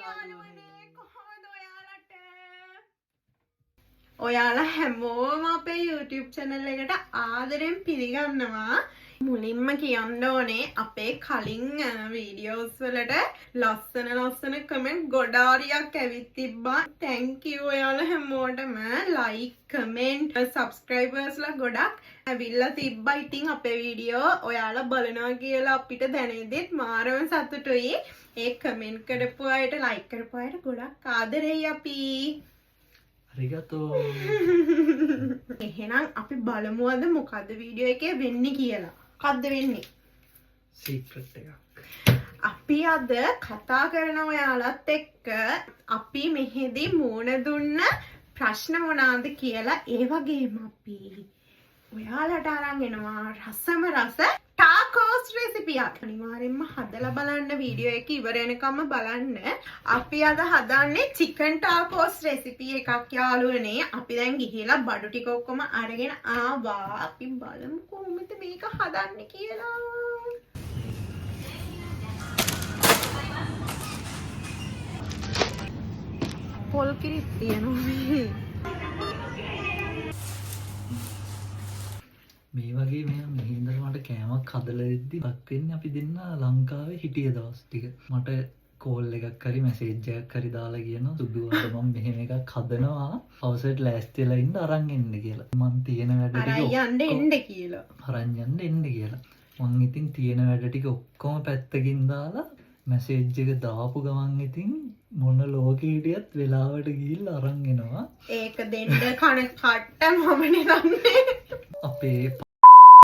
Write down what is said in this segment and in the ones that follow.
යාළුවනේ, කොහොමද ඔයාලට? ඔයාලා හැමෝම අපේ YouTube channel එකට ආදරෙන් පිළිගන්නවා. මුලින්ම කියන්න ඕනේ අපේ කලින් වීඩියෝස් වලට ලස්සන ලස්සන කමෙන්ට් ගොඩාරියක් ඇවිත් තිබ්බා. Thank you ඔයාලා හැමෝටම. ලයික්, කමෙන්ට්, සබ්ස්ක්‍රයිබර්ස්ලා ගොඩක් ඇවිල්ලා තිබ්බා. ඉතින් අපේ වීඩියෝ ඔයාලා බලනවා කියලා අපිට දැනෙද්දිත් මාරම සතුටුයි. ඒ කමෙන්ට් කරපු අයට, ලයික් කරපු අයට ගොඩක් ආදරෙයි අපි. අරිගතෝ. එහෙනම් අපි බලමු අද මොකද්ද වීඩියෝ එකේ වෙන්නේ කියලා. මොකද්ද වෙන්නේ? සීක්‍රට් එකක්. අපි අද කතා කරන ඔයාලත් එක්ක අපි මෙහෙදි මූණ දුන්න ප්‍රශ්න මොනාද කියලා, ඒ වගේම අපි ඔයාලට අරන් එනවා රසම රස ටාකෝස් රෙසිපියක්. අනිවාර්යෙන්ම හදලා බලන්න, වීඩියෝ එක ඉවර වෙනකම්ම බලන්න. අපි අද හදන්නේ චිකන් ටාකෝස් රෙසිපි එකක් යාළුවනේ. අපි දැන් ගිහිලා බඩු ටික ඔක්කොම අරගෙන ආවා. අපි බලමු කොහොමද මේක හදන්නේ කියලා. පොල් කිරිත් තියෙනවා මේ. මේ වගේ මෙයා මෙහි ඉඳලා මට කෑමක් හදලා දෙද්දි මතක් වෙන්නේ අපි දෙන්න ලංකාවේ හිටිය දවස් ටික. මට කෝල් එකක් හරි මැසේජ් එකක් හරි දාලා කියනවා සුදු අද මම මෙහෙම එකක් හදනවා, හවසට ලෑස්ති වෙලා ඉන්න අරන් එන්න කියලා. මං තියෙන වැඩ ටික අරන් යන්න එන්න කියලා. අරන් යන්න එන්න කියලා. මං ඉතින් තියෙන වැඩ ටික ඔක්කොම පැත්තකින් දාලා මැසේජ් එක දාපු ගමන් ඉතින් මොන ලෝකෙ හිටියත් වෙලාවට ගිහිල්ලා අරන් එනවා. ඒක දෙන්න කන කට්ට මමනේ දන්නේ. අපේ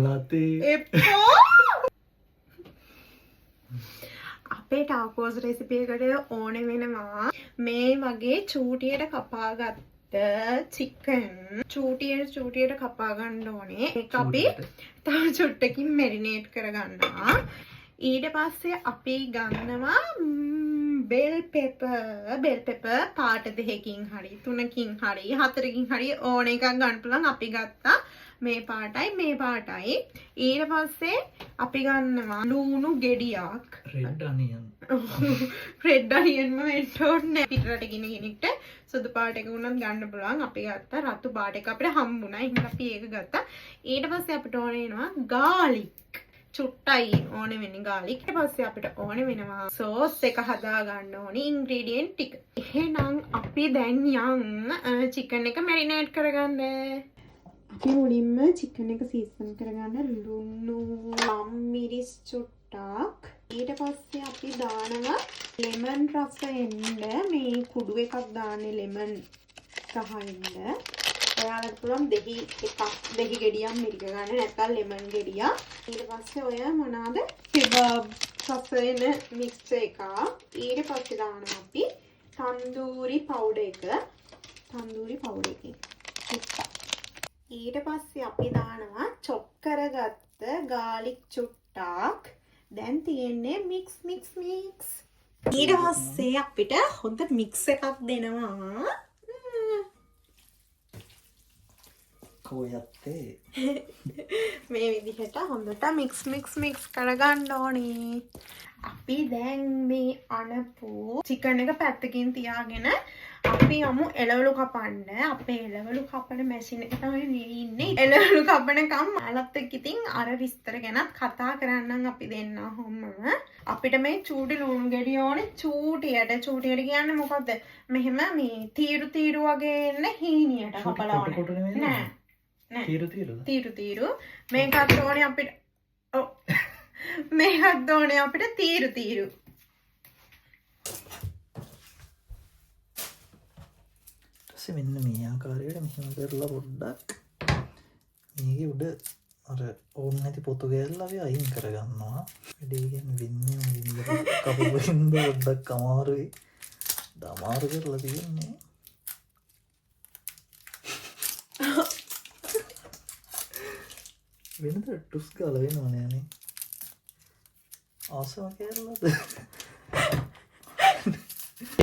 ලාතේ. එපා. අපේ ටාකෝස් රෙසිපි එකට ඕන වෙනවා මේ වගේ චූටියට කපාගත්ත චිකන්. චූටියට චූටියට කපා ගන්න ඕනේ. ඒක අපි තව චුට්ටකින් මැරිනේට් කරගන්නවා. ඊට පස්සේ අපි ගන්නවා බෙල් පෙපර්. බෙල් පෙපර් පාට දෙකකින් හරි තුනකින් හරි හතරකින් හරි ඕන එකක් ගන්න පුළුවන්. අපි ගත්තා මේ පාටයි මේ පාටයි. ඊට පස්සේ අපි ගන්නවා ලූණු ගෙඩියක්. Red onion. Red අනියන්ම වෙන්න ඕනේ. පිටරට ගින කෙනෙක්ට සුදු පාට එක වුණත් ගන්න පුළුවන්. අපි ගත්තා රතු පාට එක අපිට හම්බුණා. එහෙනම් අපි ඒක ගත්තා. ඊට පස්සේ අපිට ඕන වෙනවා ගාලික්. චුට්ටයි ඕන වෙන්නේ ගාලික්. ඊට පස්සේ අපිට ඕන වෙනවා සෝස් එක හදා ගන්න ඕනේ ඉන්ග්‍රීඩියන්ට් ටික. එහෙනම් අපි දැන් යන් චිකන් එක මැරිනේට් කරගන්න. අපි මුලින්ම චිකන් එක සීසන් කරගන්න ලුණු, ලම් මිරිස් චුට්ටක්. ඊට පස්සේ අපි දානවා ලෙමන් රස එන්න මේ කුඩු එකක් දාන්නේ ලෙමන් රහ එන්න. ඔයාලට පුළුවන් දෙහි එකක්, දෙහි ගෙඩියක් මිරික ගන්න, නැත්නම් ලෙමන් ගෙඩියක්. ඊට පස්සේ ඔය මොනවාද කෙබාබ් රස එන මික්ස්චර් එකක්. ඊට පස්සේ දානවා අපි තන්දූරි පවුඩර් එක. තන්දූරි පවුඩර් එකෙන් චුට්ටක්. ඊට පස්සේ අපි දානවා චොප් කරගත්ත ගාලික් චුට්ටක්. දැන් තියෙන්නේ මික්ස් මික්ස් මික්ස්. ඊට පස්සේ අපිට හොඳ මික්ස් එකක් දෙනවා. කොයත්තේ. මේ විදිහට හොඳට මික්ස් මික්ස් මික්ස් කරගන්න ඕනේ. අපි දැන් මේ අනපු චිකන් එක පැත්තකින් තියාගෙන අපි යමු එළවලු කපන්න. අපේ එළවලු කපන මැෂින් එක තමයි මේ ඉන්නේ. එළවලු කපනකම් මාලත් එක්ක ඉතින් අර විස්තර ගැනත් කතා කරන්නම් අපි දෙන්න ඔහොමම. අපිට මේ චූටි ලුණු ගෙඩිය ඕනේ චූටියට. චූටියට කියන්නේ මොකද්ද? මෙහෙම මේ තීරු තීරු වගේ එන්න හීනියට කපලා ඕනේ. කොටු කොටු නෙමෙයි. නෑ. නෑ. තීරු තීරුද? තීරු තීරු. මේකත් ඕනේ අපිට. ඔව්. මේකත් ඕනේ අපිට තීරු තීරු. ඊට මෙන්න මේ ආකාරයට මෙහෙම කරලා පොඩ්ඩක් මේකේ උඩ අර ඕන නැති පොතු කෑල්ල අපි අයින් කරගන්නවා. වැඩේ කියන්නේ වෙන්නේ ගින්දර කපපු හින්දා පොඩ්ඩක් අමාරුයි. අමාරු කරලා තියෙන්නේ. වෙනද ටුස් ගාලා වෙනවනේ අනේ. ආසම කෑල්ලද?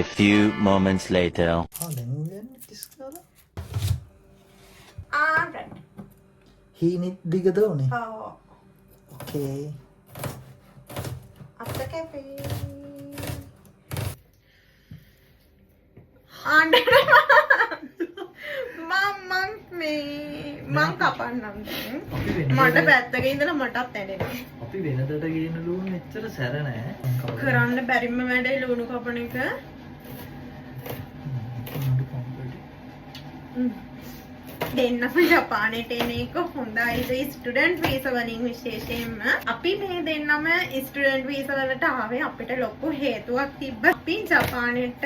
A few moments later. ආ දැන් වෙන්නේ ටිස් ගාලා. ආ රයිට්. හීනෙත් දිගද උනේ? ඔව්. ඕකේ. අත කැපේ. අඬනවා. මං මං මේ මං කපන්නම් දැන්. අපි මට වෙනදට පැත්තක ඉඳලා මටත් ඇඬෙනවා. අපි වෙනදට ගේන ලූණු එච්චර සැර නෑ. මං කපලා. කරන්න බැරිම වැඩේ ලුණු කපන එක. මඩු පම්පටි. දෙන්නම ජපානයට එන එක හොඳයිද ස්ටුඩන්ට් වීසා වලින්? විශේෂයෙන්ම අපි මේ දෙන්නම ස්ටුඩන්ට් වීසා වලට ආවේ අපිට ලොකු හේතුවක් තිබ්බ. අපි ජපානයට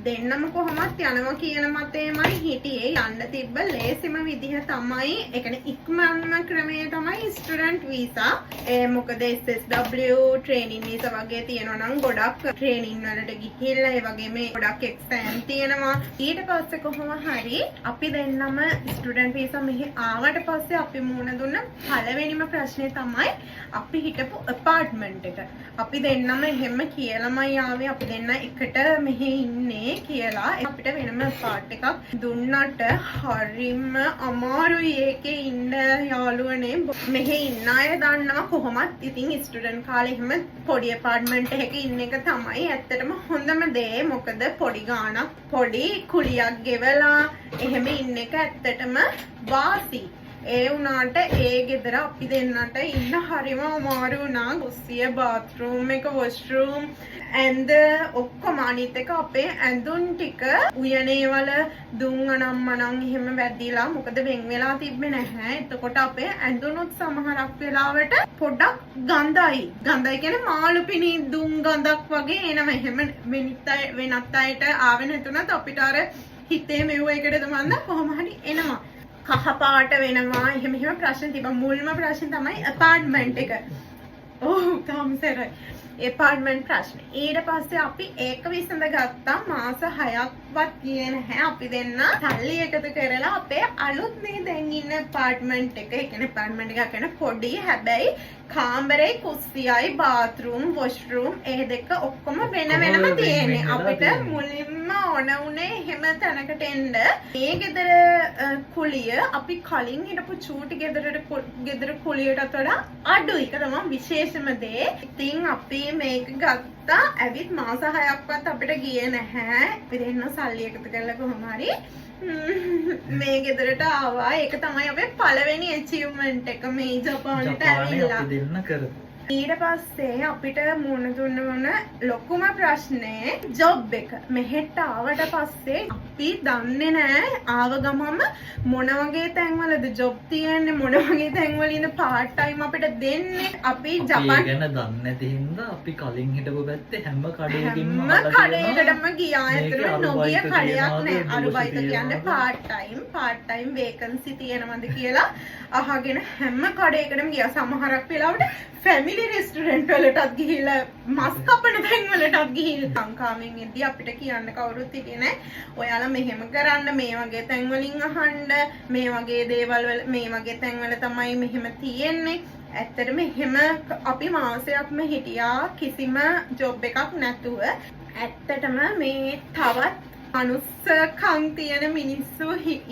දෙන්නම කොහොමත් යනවා කියන මතයමයි හිටියේ. යන්න තිබ්බ ලේසිම විදිහ තමයි, ඒ කියන්නේ ඉක්මනම ක්‍රමය තමයි ස්ටුඩන්ට් වීසා. ඒ මොකද SSW training visa වගේ තියෙනවා නම් ගොඩක් ට්‍රේනින් වලට ගිහිල්ලා, ඒ වගේම ගොඩක් එක්සෑම් තියෙනවා. ඊට පස්සේ කොහොම හරි අපි දෙන්නම ස්ටුඩන්ට් වීසා මෙහි ආවට පස්සේ අපි මුණ දුන්න පළවෙනිම ප්‍රශ්නේ තමයි අපි හිටපු ඇපාර්ට්මන්ට් එක. අපි දෙන්නම එහෙම කියලාමයි ආවේ, අපි දෙන්න එකට මෙහි ඉන්නේ කියලා. අපිට වෙනම ඇපාර්ට් එකක් දුන්නට හරිම අමාරුයි ඒකේ ඉන්න යාළුවනේ. මෙහි ඉන්න අය දන්නවා කොහොමත් ඉතින් ස්ටුඩන්ට් කාලේ එහෙම පොඩි ඇපාර්ට්මන්ට් එකක ඉන්න එක තමයි ඇත්තටම හොඳම දේ. මොකද පොඩි ගාණක්, පොඩි කුලියක් ගෙවලා එහෙම ඉන්න එක ඇත්තටම වාසි. ඒ වුණාට ඒ ගෙදර අපි දෙන්නට ඉන්න හරිම අමාරු වුණා. කුස්සිය, බාත්රූම් එක, වොෂ්රූම්, ඇඳ ඔක්කොම. අනිත් එක අපේ ඇඳුම් ටික උයනේ වල දුම් අනම් මනම් එහෙම වැදිලා, මොකද වෙන් වෙලා තිබ්බේ නැහැ. එතකොට අපේ ඇඳුනුත් සමහරක් වෙලාවට පොඩක් ගඳයි. ගඳයි කියන්නේ මාළු පිණි දුම් ගඳක් වගේ එනවා. එහෙම වෙනිත් අය වෙනත් අයට ආවේ නැතුණත් අපිට අර හිතේ මෙව්ව එකට මන්ද කොහොම හරි එනවා. කහ පාට වෙනවා. එහෙම එහෙම ප්‍රශ්න තිබ්බා. මුල්ම ප්‍රශ්න තමයි ඇපාර්ට්මන්ට් එක. ඔව්, තාම සැරයි. ඇපාර්ට්මන්ට් ප්‍රශ්න. ඊට පස්සේ අපි ඒක විසඳගත්තා. මාස 6ක්වත් ගියේ නැහැ. අපි දෙන්න සල්ලි එකතු කරලා අපේ අලුත් මේ දැන් ඉන්න ඇපාර්ට්මන්ට් එක, ඒ කියන්නේ ඇපාර්ට්මන්ට් එකක් කියන්නේ පොඩි, හැබැයි කාමරේ කුස්සියයි බාත්රූම් වොෂ්රූම් ඒ දෙක ඔක්කොම වෙන ඔක්කොම වෙනම වෙන් වෙන් තියෙන්නේ. වෙලා අපිට තියෙන්නේ. මුලින්ම ඕන වුණේ එහෙම තැනකට එන්න. මේ ගෙදර කුලිය අපි කලින් හිටපු චූටි ගෙදරට ගෙදර කුලියටත් වඩා අඩුයි. ඒක තමයි විශේෂම දේ. ඉතින් අපි මේක ගත්තා. ඇවිත් මාස 6ක්වත් අපිට ගියේ නැහැ. අපි දෙන්න සල්ලි එකතු කරලා කොහොම හරි මේ ගෙදරට ආවා. ඒක තමයි අපේ පළවෙනි ඇචීව්මන්ට් එක මේ ජපානට ජපානයේ ඇවිල්ලා. අපි දෙන්න කරපු. ඊට පස්සේ අපිට මුණ දුන්න වුණ ලොකුම ප්‍රශ්නේ ජොබ් එක. මෙහෙට ආවට පස්සේ අපි දන්නේ නෑ ආව ගමම මොන වගේ තැන්වලද ජොබ් තියෙන්නේ, මොන වගේ තැන්වලින්ද පාර්ට් ටයිම් අපිට දෙන්නේ. අපි අපි ඒ ජපාන් ගැන දන්නේ නැති හින්දා අපි කලින් හිටපු පැත්තේ හැම කඩේකින්ම හැම අහලා තියෙනවා. කඩේකටම ගියා. මේකේ ඇත්තටම නොගිය අරුබයිත කඩයක් තියනවාද, නෑ. දෝෂ අරුබයිත කියන්නේ තියනවාද? පාර්ට් ටයිම් වේකන්සි තියෙනවද කියලා අහගෙන හැම කඩේකටම ගියා. සමහරක් වෙලාවට ෆැමිලි රෙස්ටොරන්ට් වලටත් ගිහිල්ලා, මස් කපන තැන් වලටත් ගිහිල්ලා. ලංකාවෙන් එද්දි අපිට කියන්න කවුරුත් හිටියේ නෑ ඔයාලා මෙහෙම කරන්න, මේ වගේ තැන් වලින් අහන්න, මේ වගේ දේවල් වල, මේ වගේ තැන් වල තමයි මෙහෙම තියෙන්නේ. ඇත්තටම එහෙම අපි මාසයක්ම හිටියා කිසිම ජොබ් එකක් නැතුව. ඇත්තටම මේ තවත් අනුස්සකම් තියෙන මිනිස්සු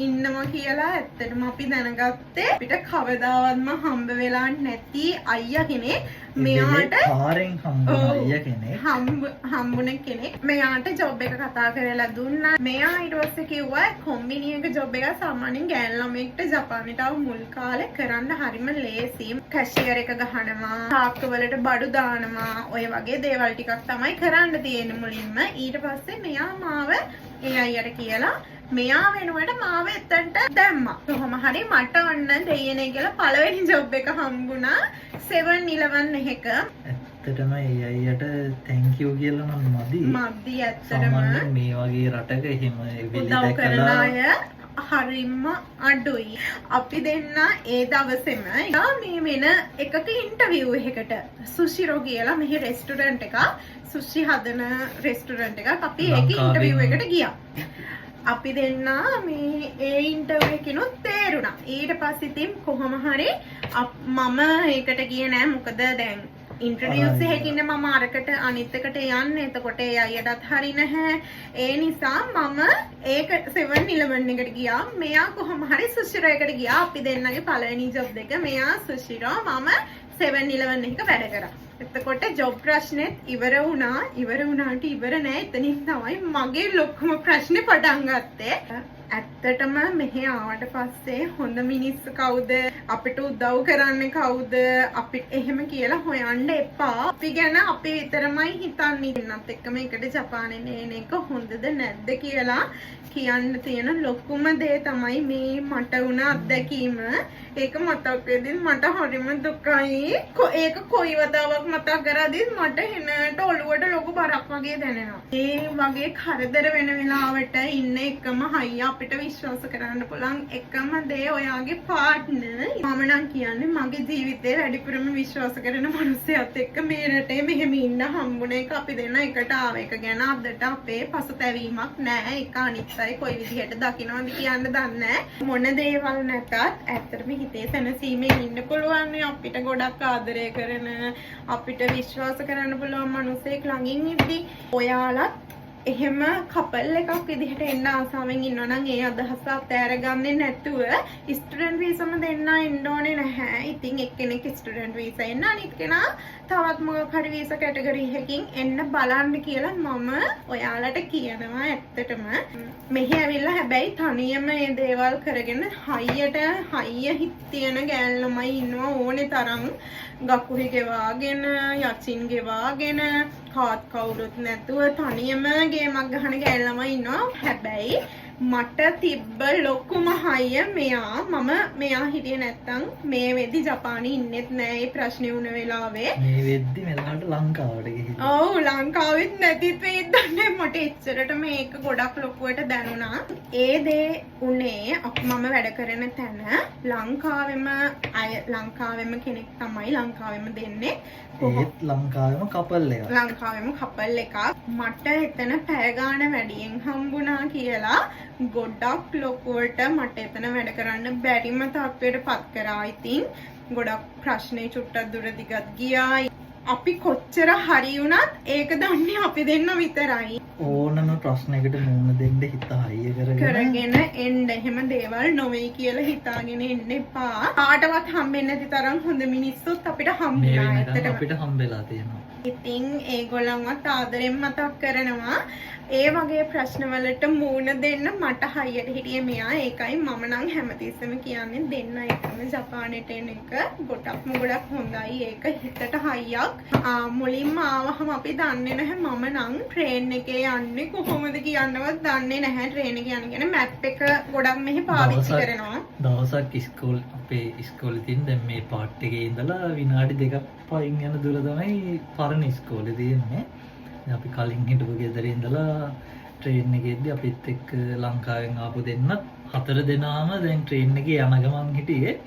ඉන්නවා කියලා ඇත්තටම අපි දැනගත්තේ අපිට කවදාවත්ම හම්බ වෙලා නැති අයියා කෙනෙක්. මෙයාට පාරෙන් හම්බුන ඔව්. අයියා කෙනෙක්. හම්බුන කෙනෙක් මෙයාට ජොබ් එක කතා කරලා දුන්නා. මෙයා ඊට පස්සේ කිව්වා කොම්බිනි එක ජොබ් එක සාමාන්‍යයෙන් ගෑනු ළමයෙක්ට ජපානයට ආව මුල් කාලේ කරන්න හරිම ලේසි. කැෂියර් එක ගහනවා, තාක්ක වලට බඩු දානවා, ඔය වගේ දේවල් ටිකක් තමයි කරන්න තියෙන්නේ මුලින්ම. ඊට පස්සේ මෙයා මාව ඒ අයියට කියලා මෙයා වෙනුවට මාව එතනට දැම්මා. කොහොම හරි මට ඔන්න දෙයියනේ කියලා පළවෙනි ජොබ් එක හම්බුණා 7-Eleven එකක. ඇත්තටම ඒ අයියට thank you කියලා නම් මදි. මදි ඇත්තටම. සාමාන්‍යයෙන් මේ වගේ රටක එහෙම ඒ වෙලේ උදව් කරන දැකලා අය හරිම අඩුයි. අපි දෙන්න ඒ දවසේම ගියා මේ වෙන එකක ඉන්ටර්විව් එකකට. සුෂිරෝ කියලා මෙහි රෙස්ටුරන්ට් එකක්, සුෂි හදන රෙස්ටුරන්ට් එකක්. අපි ඒකේ ලංකාවෙන් ඉන්ටර්විව් එකට ගියා. අපි දෙන්න මේ ඒ ඉන්ටර්විව් එකකිනුත් තේරුණා. ඊට පස්සේ ඉතින් කොහොම හරි මම ඒකට ගියේ නෑ, මොකද දැන් ඉන්ට්‍රොඩියුස් අර එකකින් මම අරකට අනිත් එකට යන්නේ. එතකොට ඒ අයියටත් හරි නැහැ. ඒ නිසා මම ඒක 7-Eleven එකට ගියා. මෙයා කොහොම හරි සුෂිරෝ එකට ගියා. අපි දෙන්නගේ පළවෙනි ජොබ් දෙක. මෙයා සුෂිරෝ, මම 7-Eleven එකක වැඩ කරා. එතකොට ජොබ් ප්‍රශ්නෙත් ඉවර වුණා. ඉවර වුණාට ඉවර නෑ. එතනින් තමයි මගේ ලොකුම ප්‍රශ්නේ පටන් ගත්තේ. ඇත්තටම මෙහෙ ආවට පස්සේ හොඳ මිනිස්සු කවුද, අපිට උදව් කරන්නේ කවුද, අපිට එහෙම කියලා හොයන්න එපා. අපි ගැන අපි විතරමයි හිතන්නේ. එන්නත් එක්කම එකට ජපානෙ එන එක හොඳද නැද්ද කියලා කියන්න තියෙන ලොකුම දේ තමයි මේ මට වුණ අත්දැකීම. ඒක මතක් වෙද්දිත් මට හරිම දුකයි. ඒක කොයි වතාවක් මතක් කරද්දිත් මට එනට ඔළුවට ලොකු බරක් වගේ දැනෙනවා. ඒ වගේ කරදර වෙන වෙලාවට ඉන්න එකම හයිය අපිට විශ්වාස කරන්න පුළුවන් එකම දේ ඔයාගේ පාර්ට්නර්. මම නම් කියන්නේ මගේ ජීවිතේ වැඩිපුරම විශ්වාස කරන මනුස්සයත් එක්ක මේ රටේ මෙහෙම ඉන්න හම්බුන එක, අපි දෙන්න එකට ආව එක ගැන අදට අපේ පසුතැවීමක් නෑ. ඒක අනිත් අය කොයි විදිහට දකිනවද කියන්න දන්නේ නෑ. මොන දේවල් නැතත් ඇත්තටම හිතේ සැනසීමෙන් ඉන්න පුළුවන් නේ. අපිට ගොඩක් ආදරය කරන, අපිට විශ්වාස කරන්න පුළුවන් මනුස්සයෙක් ළඟින් ඉද්දි. ඔයාලත් එහෙම කපල් එකක් විදිහට එන්න ආසාවෙන් ඉන්නවා නම් ඒ අදහස අතෑරගන්නේ නැතුව ස්ටුඩන්ට් වීසාම දෙන්න එන්න ඕනේ නැහැ. ඉතින් එක්කෙනෙක් ස්ටුඩන්ට් වීසා එන්න, අනිත් කෙනා තවත් මොකක් හරි වීසා කැටගරි එකකින් එන්න බලන්න කියලා මම ඔයාලට කියනවා. ඇත්තටම මෙහි ඇවිල්ලා හැබැයි තනියම මේ දේවල් කරගෙන හයියට හයිය හිත තියෙන ගෑල් ළමයි ඉන්නවා ඕනේ තරම්. ගකුහි ගෙවාගෙන, යචින් ගෙවාගෙන, කාත් කවුරුත් නැතුව තනියම ගේමක් ගහන ගෑල් ළමයි ඉන්නවා. හැබැයි මට තිබ්බ ලොකුම හයිය මෙයා. මම මෙයා හිටියේ නැත්තම් මේ වෙද්දි ජපානයේ ඉන්නෙත් නෑ ඒ ප්‍රශ්නේ වුණ වෙලාවේ. මේ වෙද්දි මෙලහට ලංකාවට ගිහිල්ලා. ඔව්, ලංකාවෙත් නැතිත් වෙයිද දන්නේ. මට එච්චරට මේක ගොඩක් ලොකුවට දැනුණා. ඒ දේ උනේ මම වැඩ කරන තැන ලංකාවෙම අය, ලංකාවෙම කෙනෙක් තමයි, ලංකාවෙම දෙන්නේ. ඒත් ලංකාවෙම කපල් එකක්. ලංකාවෙම කපල් එකක්. මට එතන පැය ගාන වැඩියෙන් හම්බුණා කියලා ගොඩක් ලොකුවට මට එතන වැඩ කරන්න බැරිම තත්ත්වයට පත් කරා. ඉතින් ගොඩක් ප්‍රශ්නේ චුට්ටක් දුර දිගත් ගියා. අපි කොච්චර හරි වුණත් ඒක දන්නේ අපි දෙන්න විතරයි. ඕනම ප්‍රශ්නයකට මුහුණ දෙන්න හිත හයිය කරගෙන කරගෙන එන්න. එහෙම දේවල් නොවෙයි කියලා හිතාගෙන එන්න එපා. කාටවත් හම්බෙන්නේ නැති තරම් හොඳ මිනිස්සුත් අපිට මේ හම්බුණා වෙනකන් ඇත්තටම. අපිට හම්බෙලා තියෙනවා. ඉතින් ඒගොල්ලන්වත් ආදරෙන් මතක් කරනවා. ඒ වගේ ප්‍රශ්නවලට මූණ දෙන්න මට හයියට හිටියේ මෙයා. ඒකයි මම නම් හැමතිස්සෙම කියන්නේ දෙන්න එකම ජපානෙට එන එක ගොඩක්ම ගොඩක් හොඳයි. ඒක හිතට හයියක්. මුලින්ම ආවහම අපි දන්නේ නැහැ. මම නම් ට්‍රේන් එකේ යන්නේ කොහොමද කියන්නවත් දන්නේ නැහැ. ට්‍රේන් එක යන්නේ කියන්නේ මැප් එක ගොඩක් මෙහි පාවිච්චි කරනවා. දවසක් අපේ ඉස්කෝලේ තියෙන දැන් මේ පාට් එකේ ඉඳලා විනාඩි දෙකක් පයින් යන දුර තමයි පරණ ඉස්කෝලේ තියෙන්නේ. දැන් අපි කලින් හිටපු ගෙදර ඉඳලා ට්‍රේන් එකේදී අපිත් එක්ක ලංකාවෙන් ආපු දෙන්නත් හතර දෙනාම දැන් ට්‍රේන් එකේ යන ගමන් හිටියේ.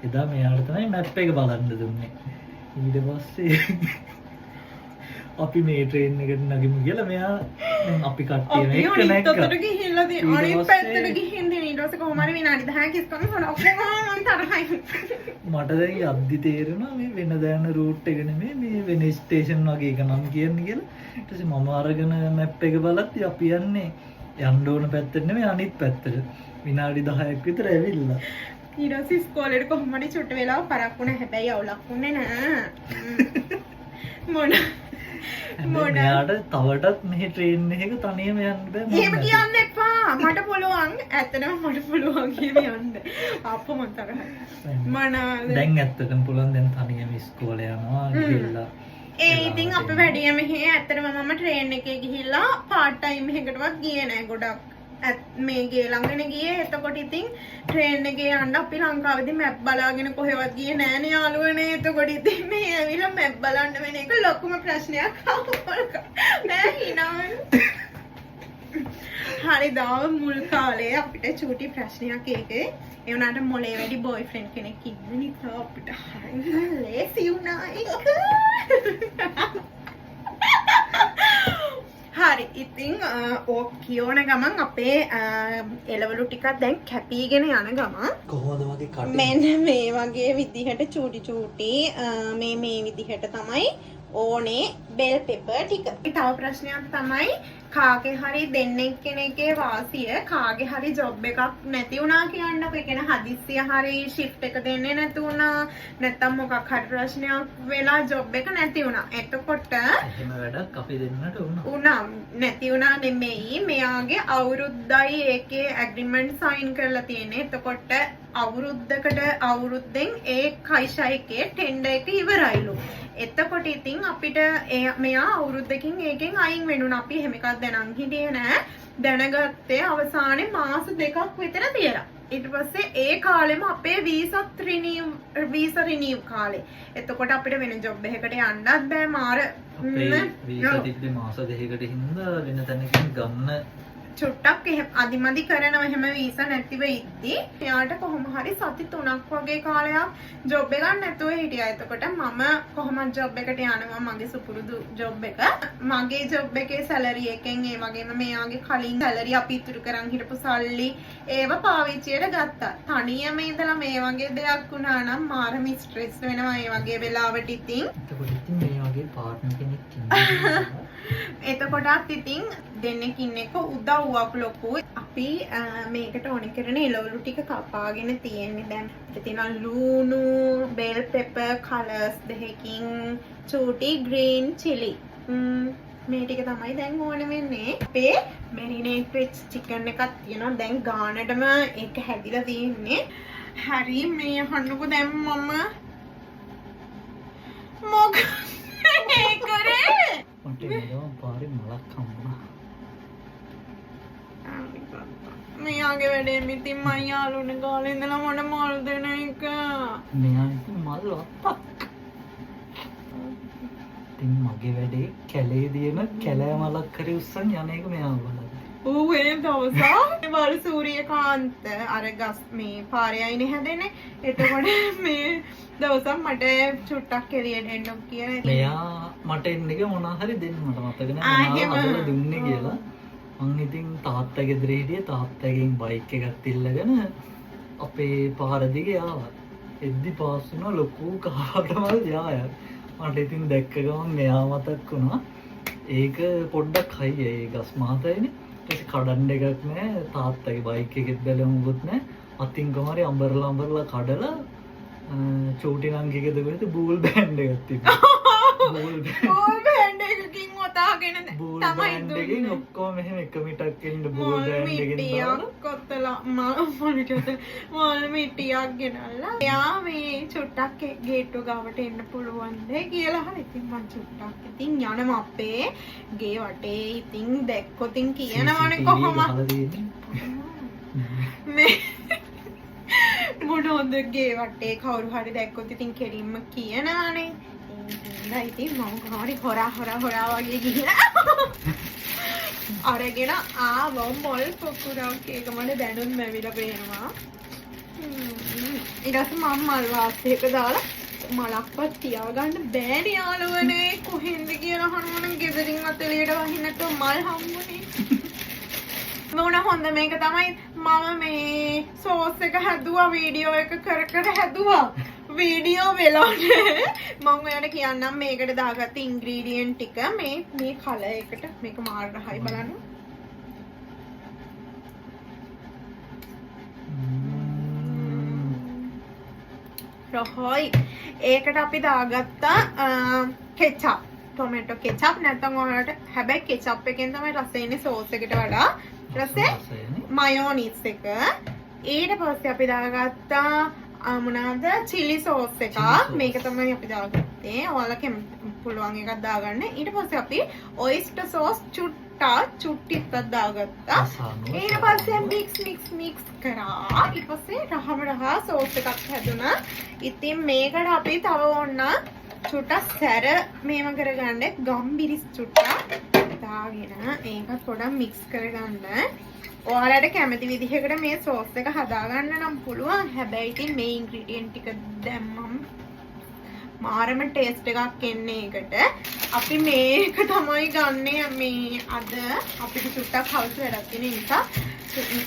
එදා මෙයාට තමයි මැප් එක බලන්න දුන්නේ. ඊට පස්සේ අපි මේ ට්‍රේන් එකට නගිමු කියලා මෙයා දැන් අපි කට්ටියම අපි එක්ක අනිත් නැග්ගා. අතට ගිහිල්ලා ඊට අනිත් පස්සේ පැත්තට ගිහින් තියෙන. ඊට පස්සේ කොහොම හරි විනාඩි 10ක් ඉස්කෝලේ හොන ඔක්කොම මං තරහයි. මට දැන් යද්දි තේරෙනවා මේ වෙන දෑන රූට් එක නෙමෙයි, මේ වෙන ස්ටේෂන් වගේ එක නම් කියන්නේ කියලා. ඊට පස්සේ මම අරගෙන මැප් එක බලද්දි අපි යන්නේ යන්න ඕන පැත්තට නෙමෙයි අනිත් පැත්තට. විනාඩි 10ක් විතර ඇවිල්ලා. ඊට පස්සේ ඉස්කෝලේට කොහොම හරි චුට්ට වෙලාව පරක් වුණා. හැබැයි අවුලක් වුණේ නෑ. මොන හැබැයි මොන මෙයාට තවටත් මෙහි ට්‍රේන් එකක තනියම යන්න බෑ මම එහෙම නැතුව. කියන්න එපා. මට පුළුවන්. ඇත්තටම මට පුළුවන් එහෙම යන්න. අප්පෝ මං තරහයි. මොනවාද? දැන් ඇත්තටම පුළුවන්. දැන් තනියම ඉස්කෝලේ යනවා ගිහිල්ලා. ඒ ඉතින් අපි වැඩිය මෙහි ඇත්තටම මම ට්‍රේන් එකේ ගිහිල්ලා පාර්ට් ටයිම් එකකටවත් ගියේ නෑ ගොඩක්. මේ ගේ ළඟනේ ගියේ. එතකොට ඉතින් ට්‍රේන් එකේ යන්න අපි ලංකාවේදී මැප් බලාගෙන කොහෙවත් ගියේ නෑනේ යාළුවනේ. එතකොට ඉතින් මේ ඇවිල්ලා මැප් බලන්න වෙන එක ලොකුම ප්‍රශ්නයක් ආවා. නෑ හිනා වෙන්න. හරි දාව මුල් කාලේ අපිට චූටි ප්‍රශ්නයක් ඒකේ. ඒ වුණාට මොලේ වැඩි බොයිෆ්‍රෙන්ඩ් කෙනෙක් ඉන්න නිසා අපිට හරිම ලේසි වුණා ඒක. හරි ඉතින් ඕක කියවන ගමන් අපේ එළවලු ටිකක් දැන් කැපීගෙන යන ගමන් කොහොමද මගේ කටේ? මෙන්න මේ වගේ විදිහට චූටි චූටි මේ විදිහට තමයි ඕනේ බෙල් පෙපර් ටික. තව ප්‍රශ්නයක් තමයි කාගේ හරි දෙන්නෙක් කෙනෙක්ගේ වාසිය කාගේ හරි ජොබ් එකක් නැති වුණා කියන්නකො. ඒ කියන්නේ හදිස්සිය හරි ෂිෆ්ට් එක දෙන්නේ නැති වුණා, නැත්තම් මොකක් හරි ප්‍රශ්නයක් වෙලා ජොබ් එක නැති වුණා. එතකොට එහෙම වැඩක් අපි දෙන්නට වුණා. වුණා නැති වුණා නෙමෙයි, මෙයාගේ අවුරුද්දයි ඒකේ ඇග්‍රීමන්ට් සයින් කරලා තියෙන්නේ. එතකොට අවුරුද්දකට අවුරුද්දෙන් ඒ කයිෂා එකේ ටෙන්ඩර් එක ඉවරයිලු. එතකොට ඉතින් අපිට මෙයා අවුරුද්දකින් ඒකෙන් අයින් වෙනුණා. අපි එහෙම එකක් දැනන් හිටියේ නෑ. දැනගත්තේ අවසානයේ මාස දෙකක් විතර තියලා. ඊට පස්සේ ඒ කාලෙම අපේ වීසත් රිනිව්, වීසා රිනිව් කාලේ. එතකොට අපිට වෙන ජොබ් එකකට යන්නත් බෑ. මාර අපේ වීසා තිබ්බේ මාස දෙකකට හින්දා වෙන තැනකින් ගන්න චුට්ටක් එහෙම අදිමදි කරනවා. එහෙම වීසා නැතිව ඉද්දි එයාට කොහොම හරි සති 3ක් වගේ කාලයක් ජොබ් එකක් නැතුව හිටියා. එතකොට මම කොහොමද ජොබ් එකට යනවා, මගේ සුපුරුදු ජොබ් එක. මගේ ජොබ් එකේ සැලරි එකෙන් ඒ වගේම මෙයාගේ කලින් සැලරි අපි ඉතුරු කරන් හිටපු සල්ලි ඒව පාවිච්චියට ගත්තා. තනියම ඉඳලා මේ වගේ දෙයක් වුණා නම් මාරම ස්ට්‍රෙස් වෙනවා ඒ වගේ වෙලාවට ඉතින්. එතකොට ඉතින් මේ වගේ පාර්ට්නර් කෙනෙක් ඉන්නවා. එතකොටත් ඉතින් දෙන්නෙක් ඉන්න එක උදව්වක් ලොකු. අපි මේකට ඕන කරන එළවලු ටික කපාගෙන තියෙන්නේ. දැන් අපිට තියෙනවා ලූණු, බෙල් පෙපර් කලර්ස් දෙකකින්, චූටි ග්‍රීන් චිලි. මේ ටික තමයි දැන් ඕන වෙන්නේ. අපේ මැරිනේට් වෙච්ච චිකන් එකක් තියෙනවා. දැන් ගානටම ඒක හැදිලා තියෙන්නේ. හරි, මේ අහන්නකෝ දැන් මම මොකද මේ කරේ? මට එනවා පාරේ මලක් හම්බුණා. මෙයාගේ වැඩේ ඉතින් මං යාළුවනේ කාලේ ඉඳලා මට මල් දෙන එක. මෙයා ඉතින් මල් වත්තක්. ඉතින් මගේ වැඩේ කැලේ දින කැලෑ මලක් හරි උස්සන් යන එක මෙයා බලද්දි. ඌ ඒ දවසක් වල් සූරියකාන්ත අර ගස් මේ පාරේ අයිනේ හැදෙන්නේ. එතකොට මේ දවසක් මට චුට්ටක් එළියට එන්න කියලා. මෙයා මට එන්න එක මොනවා හරි දෙන්න මට මතක නෑ මොනවා හදලා දුන්නේ කියලා. මං ඉතින් තාත්තා ගෙදර හිටියේ. තාත්තගෙන් බයික් එකක් ඉල්ලගෙන අපේ පාර දිගේ ආවා. එද්දි පාස් වුණා ලොකු කහට මල් යායක්. මට ඉතින් දැක්ක ගමන් මෙයා මතක් වුණා. ඒක පොඩ්ඩක් හයිය ඒ ගස් මහතයිනේ. ඊට පස්සේ කඩන්න එකක් නෑ. තාත්තගේ බයික් එකෙත් බැලුව මොකුත් නෑ. අතින් කොහමරි අඹරලා අඹරලා කඩලා චූටි නංගි ගෙදර කොහෙද බූල් බෑන්ඩ් එකක් තිබ්බා. බූල් බෑන්ඩ් එකකින් ඔතාගෙන බූල් තමයි බෑන්ඩ් එකෙන් දුන්නේ. ඔක්කොම මෙහෙම එක මිටක් එන්න බූල් මෝල් බෑන්ඩ් එකෙන් දාලා මිටියක් කොත්තලා මෝල් මිටියක් ගෙනල්ලා එයා මේ චුට්ටක් ගේට්ටුව ගාවට එන්න පුළුවන්ද කියලා අහලා ඉතින් මං චුට්ටක් ඉතින් යනවා අපේ ගේ වටේ. ඉතින් දැක්කොතින් කියනවනේ CCTV කොහොම ගහලා තියෙන්නේ. මේ මොනවද ගේ වටේ කවුරු හරි දැක්කොත් ඉතින් කෙලින්ම කියනවනේ. ඒ හින්දා ඉතින් මම කොහොම හරි හොරා හොරා හොරා වගේ ගිහින් අරගෙන ආවා මොල් පොකුරක්. ඒක මට දැනුත් මැවිලා පේනවා. ඊට පස්සේ මම මල් වාස්තයක දාලා මලක්වත් තියාගන්න බෑනේ යාළුවනේ. කොහෙන්ද කියලා අහනවා නම් ගෙදරින් අත එළියට වහින්න නැතුව මල් හම්බුනේ. මොන හොඳ මේක තමයි මම මේ සෝස් එක හැදුවා, වීඩියෝ එක කර කර හැදුවා. වීඩියෝ වෙලා නෑ. මම ඔයාලට කියන්නම් මේකට දාගත්ත ඉන්ග්‍රීඩියන්ට් ටික. මේ මේ කලර් එකට මේක මාර රහයි බලන්න. රහයි. ඒකට අපි දාගත්තා කෙචප්, ටොමැටෝ කෙචප්. නැත්නම් ඔයාලට හැබැයි කෙචප් එකෙන් තමයි රස එන්නේ සෝස් එකට වඩා. ඊට පස්සේ මයෝනිස් එක. ඊට පස්සේ අපි දාගත්තා මොනවාද චිලි සෝස් එකක්. මේක තමයි අපි දාගත්තේ. ඔයාලා පුළුවන් එකක් දාගන්න. ඊට පස්සේ අපි ඔයිස්ටර් සෝස් චුට්ටික් දාගත්තා. ඊට පස්සේ මික්ස් මික්ස් මික්ස් කරා. ඊට පස්සේ රහම රහ සෝස් එකක් හැදුනා. ඉතින් මේකට අපි තව ඕන චුට්ටක් සැර මේව කරගන්න ගම්බිරිස් චුට්ටක් දාගෙන ඒකත් පොඩක් මික්ස් කරගන්න. ඔයාලට කැමති විදිහකට මේ සෝස් එක හදාගන්න නම් පුළුවන්. හැබැයි ඉතින් මේ ඉන්ග්‍රීඩියන්ට් ටික දැම්මම මාරම ටේස්ට් එකක් එන්නේ ඒකට. අපි මේක තමයි ගන්නෙ. මේ අද අපිට චුට්ටක් හවුස් වැඩක් තියෙන නිසා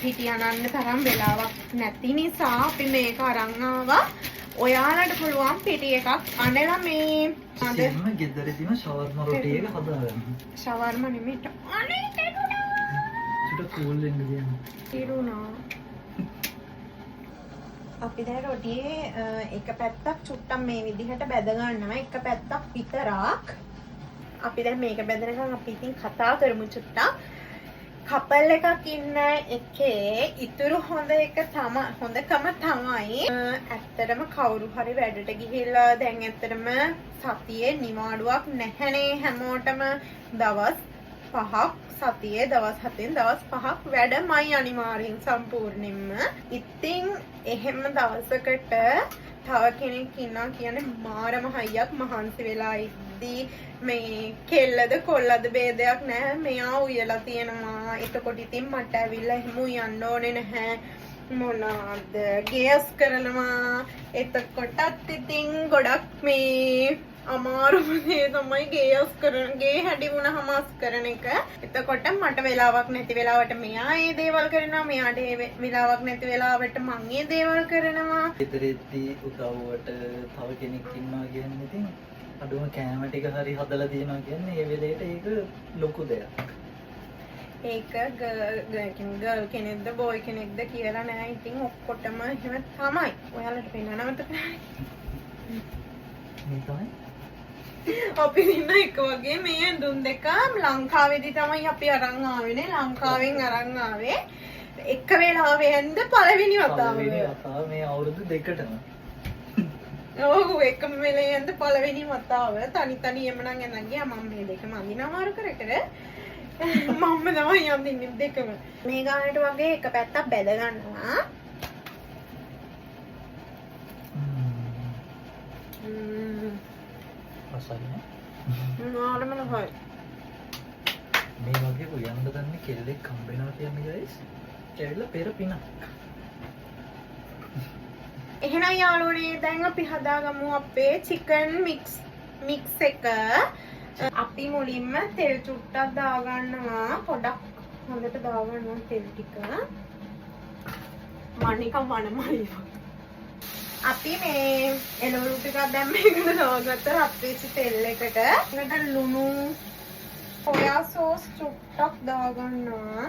පිටි අනන්න තරම් වෙලාවක් නැති නිසා අපි මේක අරන් ආවා. ඔයාලට පුළුවන් පිටි එකක් අනලා මේ අද කිසිම ගෙදරදීම ෂවර්මා රොටි එක හදාගන්න. ෂවර්මා නෙමෙයි. අනේ ටිකක් කූල් වෙන්න තියන්න. ඉරුණා. අපි දැන් රොටියේ එක පැත්තක් චුට්ටක් මේ විදිහට බැද ගන්නවා. එක පැත්තක් විතරක්. අපි දැන් මේක බැදනකම් අපි ඉතින් කතා කරමු චුට්ටක්. කපල් එකක් ඉන්න එකේ ඉතුරු හොඳ එක හොඳකම තමයි ඇත්තටම කවුරු හරි වැඩට ගිහිල්ලා දැන් ඇත්තටම සතියේ නිවාඩුවක් නැහැනේ හැමෝටම. දවස් 5ක් සතියේ දවස් 7න් දවස් 5ක් වැඩමයි අනිවාර්යෙන් සම්පූර්ණයෙන්ම. ඉතින් එහෙම දවසකට තව කෙනෙක් ඉන්නවා කියන්නේ මාරම හයියක්. මහන්සි වෙලා ඉද්දි මේ කෙල්ලද කොල්ලද ભેදයක් නැහැ, මෙයා උයලා තියෙනවා. එතකොට ඉතින් මට ඇවිල්ලා එහෙම උයන්න ඕනේ නැහැ. මොනවාද ගේස් කරනවා. එතකොටත් ඉතින් ගොඩක් මේ අමාරුම දේ තමයි ගේස් කරන, ගේ හැඩි වුණාම අස් කරන එක. එතකොට මට වෙලාවක් නැති වෙලාවට මෙයා ඒ දේවල් කරනවා, මෙයාට ඒ වෙලාවක් නැති වෙලාවට මං ඒ දේවල් කරනවා. ගෙදරෙද්දී උදව්වට තව කෙනෙක් ඉන්නවා කියන්නේ ඉතින් අඩුම කෑම ටික හරි හදලා තියනවා කියන්නේ ඒ වෙලේට ඒක ලොකු දෙයක්. ඒක ගර්ල් කෙනෙක්ද බෝයි කෙනෙක්ද කියලා නෑ. ඉතින් ඔක්කොටම එහෙම තමයි. ඔයාලට පෙන්වන්න අමතක නෑ. මේ තමයි අපි දෙන්න එක වගේ මේ ඇඳුම් දෙක ලංකාවේදී තමයි අපි අරන් ආවේනේ. ලංකාවෙන් අරන් ආවේ. එක වෙලාවෙ ඇඳ පළවෙනි වතාව. පළවෙනි වතාව මේ අවුරුදු දෙකටම. ඔව්, එකම වෙලේ ඇඳ පළවෙනි වතාව. තනි තනියම නම් ඇඳන් ගියා. මම මේ දෙකම අඳින අමාරු කර කර මම තමයි අඳින්නේ දෙකම. මේ ගානට වගේ එක පැත්තක් බැද ගන්නවා. රසයි නේ. මාරම රසයි. මේ වගේ උයන්න දන්නේ කෙල්ලෙක් හම්බ වෙනවා කියන්නේ ගයිස් ඇවිල්ලා පෙර පිනක්. එහෙනම් යාළුවනේ දැන් අපි හදාගමු අපේ චිකන් මික්ස් එක. අපි මුලින්ම තෙල් චුට්ටක් දාගන්නවා. පොඩක් හොඳට දාගන්නවා තෙල් ටික. මම නිකන් වනමලි වගේ. අපි මේ එළවලු ටිකක් දැන් මේකට දාගත්ත රත් වෙච්ච තෙල් එකට. ඒකට ලුණු, සෝයා සෝස් චුට්ටක් දාගන්නවා.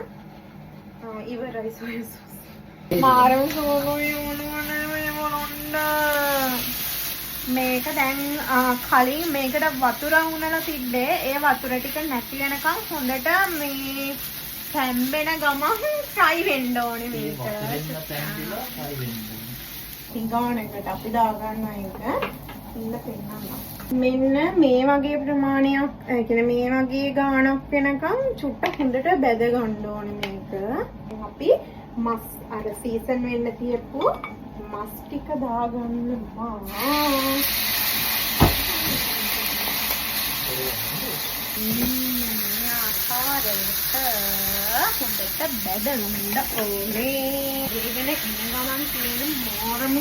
ඉවරයි සෝයා සෝස්. මාරම සෝනුයි මොනවනේ මේ මොනොන්න. මේක දැන් කලින් මේකට වතුර උනලා තිබ්බේ. ඒ වතුර ටික නැති වෙනකන් හොඳට මේ තැම්බෙන ගමන් ෆ්‍රයි වෙන්න ඕනේ මේක. වතුරෙන් තැම්බිලා ෆ්‍රයි වෙන්න ඕනේ. තිගානකට අපි දාගන්න එක ඉන්න පෙන්නන්න. මෙන්න මේ වගේ ප්‍රමාණයක්, ඒ කියන්නේ මේ වගේ ගාණක් වෙනකන් චුට්ටක් හොඳට බැද ගන්න ඕනේ මේක. අපි මස් අර සීසන් වෙන්න තියපු මස් ටික දාගන්නවා. මේ ආකාරයට හොඳට බැදගන්න ඕනේ. ඉගෙන එන ගමන් තියෙන මාරම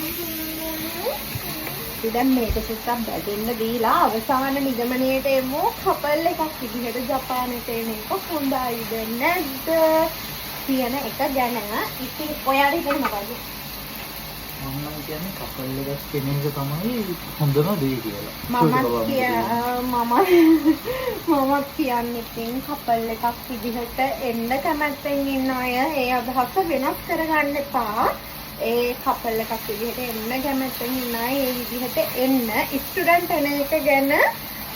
අපි දැන් මේක චුට්ටක් බැදෙන්න දීලා අවසාන නිගමනයට එමු. කපල් එකක් විදිහට ජපානයට එන එක හොඳයිද නැද්ද කියන එක ගැන. ඉතින් ඔයාලා හිතන්නේ මොකද්ද? මම නම් කියන්නේ කපල් එකක් කෙන එක තමයි හොඳම දේ කියලා. මමත් කියන්නේ ඉතින් කපල් එකක් විදිහට එන්න කැමැත්තෙන් ඉන්න අය ඒ අදහස වෙනස් කරගන්න එපා. ඒ කපල් එකක් විදිහට එන්න කැමැත්තෙන් ඉන්න අය ඒ විදිහට එන්න. ස්ටුඩන්ට් එන එක ගැන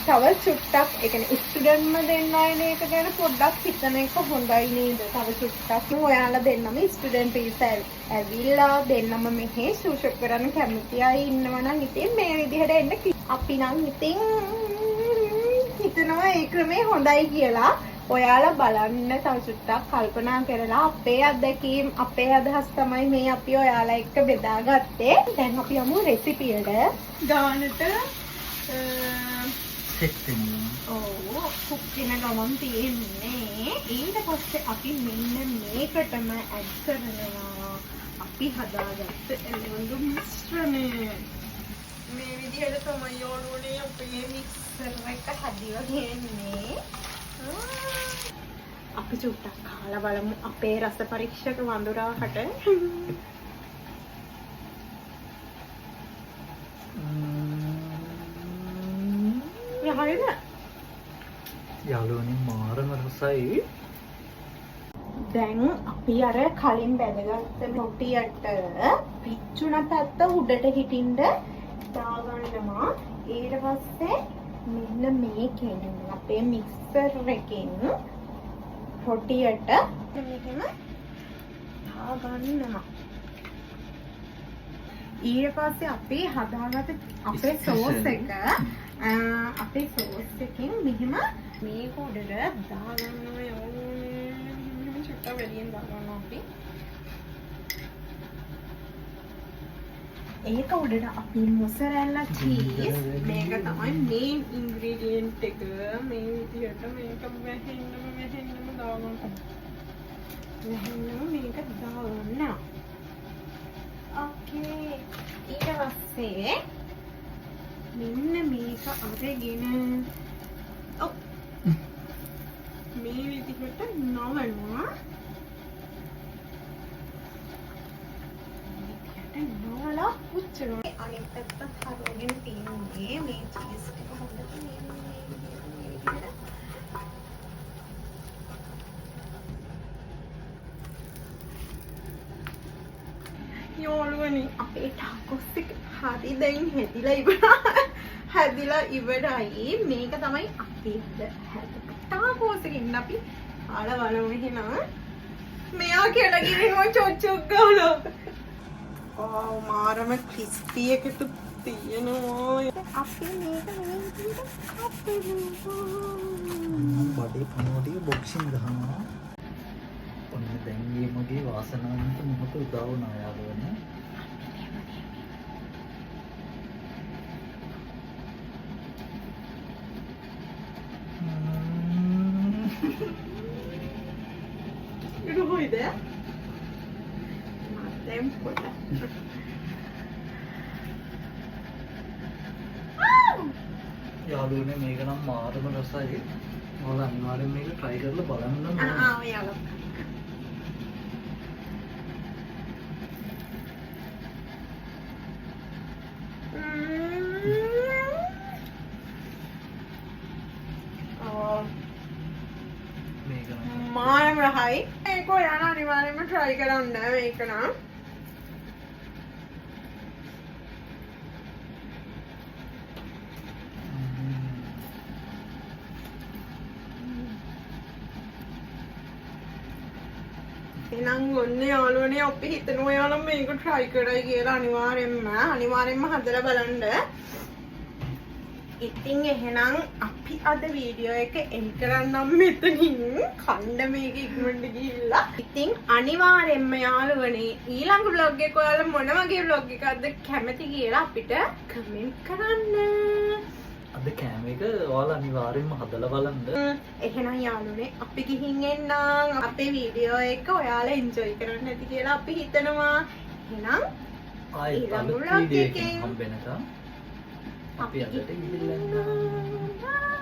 තව චුට්ටක්, ඒ කියන්නේ ස්ටුඩන්ට්ම දෙන්න එන එක ගැන පොඩ්ඩක් හිතන එක හොඳයි නේද? තව චුට්ටක් ඔයාලා දෙන්නම ස්ටුඩන්ට් වීසා ඇවිල්ලා දෙන්නම මෙහෙ ෂූෂොප් කරන්න කැමති අය ඉන්නවා නම් ඉතින් මේ විදිහට එන්න අපි නම් ඉතින් හිතනවා ඒ ක්‍රමේ හොඳයි කියලා. ඔයාලා බලන්න තව චුට්ටක් කල්පනා කරලා අපේ අත්දැකීම්, අපේ අදහස් තමයි මේ අපි ඔයාලා එක්ක බෙදාගත්තේ. දැන් අපි යමු රෙසිපියට. ගානට සෙට් වෙනවා. ඔව්, කුක් වෙන ගමන් තියෙන්නේ. ඊට පස්සේ අපි මෙන්න මේකටම ඇඩ් කරනවා අපි හදාගත්ත එළවලු මිශ්‍රණය. මේ විදිහට තමයි යාළුවනේ අපේ මික්සර් එක හැදිලා තියෙන්නේ. අපි චුට්ටක් කාලා බලමු අපේ රස පරීක්ෂක වඳුරාට. හරිද? යාළුවනේ මාරම රසයි. දැන් අපි අර කලින් බැදගත්ත රොටියට පිච්චුන පැත්ත උඩට හිටින්න දාගන්නවා. ඊට පස්සේ මෙන්න මේකෙන් අපේ මික්සර් එකෙන් රොටියට මෙහෙම දාගන්නවා. ඊට පස්සේ අපි හදාගත්ත අපේ සෝස් එක අපේ සෝස් එකෙන් මෙහෙම මේක උඩට දාගන්නවා යාළුවනේ. මෙහෙම චුට්ටක් වැඩියෙන් දාගන්නවා අපි. ඒක උඩට අපි මොසරෙල්ලා චීස්, මේක තමයි මේන් ඉන්ග්‍රීඩියන්ට් එක. මේ විදිහට මේක වැහෙන්නම දාගන්න. වැහෙන්නම මේක දාගන්න. ඕකේ. ඊට පස්සේ මෙන්න මේක අරගෙන ඔව් මේ විදිහට නවනවා. මේ විදිහට නවලා පුච්චනවා. අනිත් පැත්තත් හරවගෙන තියෙන්නේ මේ චීස් ටික හොඳට මේ විදිහට මේ විදිහට. යාළුවනේ අපේ ටාකෝස් එක හරි දැන් හැදිලා ඉවරයි. හැදිලා ඉවරයි. මේක තමයි අපි හැදපු ටාකෝස් එක. ඉන්න අපි කාලා බලමු එහෙනම්. මෙයා කියලා කිව්වේ චොක් ගාලා. ඔව් මාරම ක්‍රිස්පි එකතු තියෙනවා. අපි මේක මේ විදිහට කපමු. මම බඩේ පණුව ටික බොක්සින් ගහනවා. ඔන්න දැන් මේ මගේ වාසනාවන්ත මොහොත උදා වුණා යාළුවනේ. රොයිද? මම පොඩ්ඩක්. යාළුවනේ මේක නම් මාරම රසයි. ඔයාලා අනිවාර්යෙන් මේක try කරලා බලන්න ඕනේ. ආ ඔයාලා. මේක නම් මාරම රහයි. ඒක ඔයාලා අනිවාර්යෙන්ම try කරන්න මේක නම්. එහෙනම් ඔන්න යාළුවනේ අපි හිතනවා ඔයාලා මේක try කරයි කියලා අනිවාර්යෙන්ම හදලා බලන්න. ඉතින් එහෙනම් අපි අද වීඩියෝ එක එන්ඩ් කරන්නම් මෙතනින්. කණ්ඩ මේක ඉක්මනට ගිහිල්ලා. ඉතින් අනිවාර්යෙන්ම යාළුවනේ ඊළඟ ව්ලොග් එක ඔයාලා මොන වගේ ව්ලොග් එකක්ද කැමති කියලා අපිට කමෙන්ට් කරන්න. අද කෑම එක ඔයාලා අනිවාර්යෙන්ම හදලා බලන්න. එහෙනම් යාළුවනේ අපි ගිහින් එන්නම්. අපේ වීඩියෝ එක ඔයාලා එන්ජොයි කරන්න ඇති කියලා අපි හිතනවා. එහෙනම් ආයෙත් ඊළඟ අලුත් vlog video එකකින් එකෙන් හම්බ වෙනකම් අපි අදට ගිහින් එන්නම්. Bye.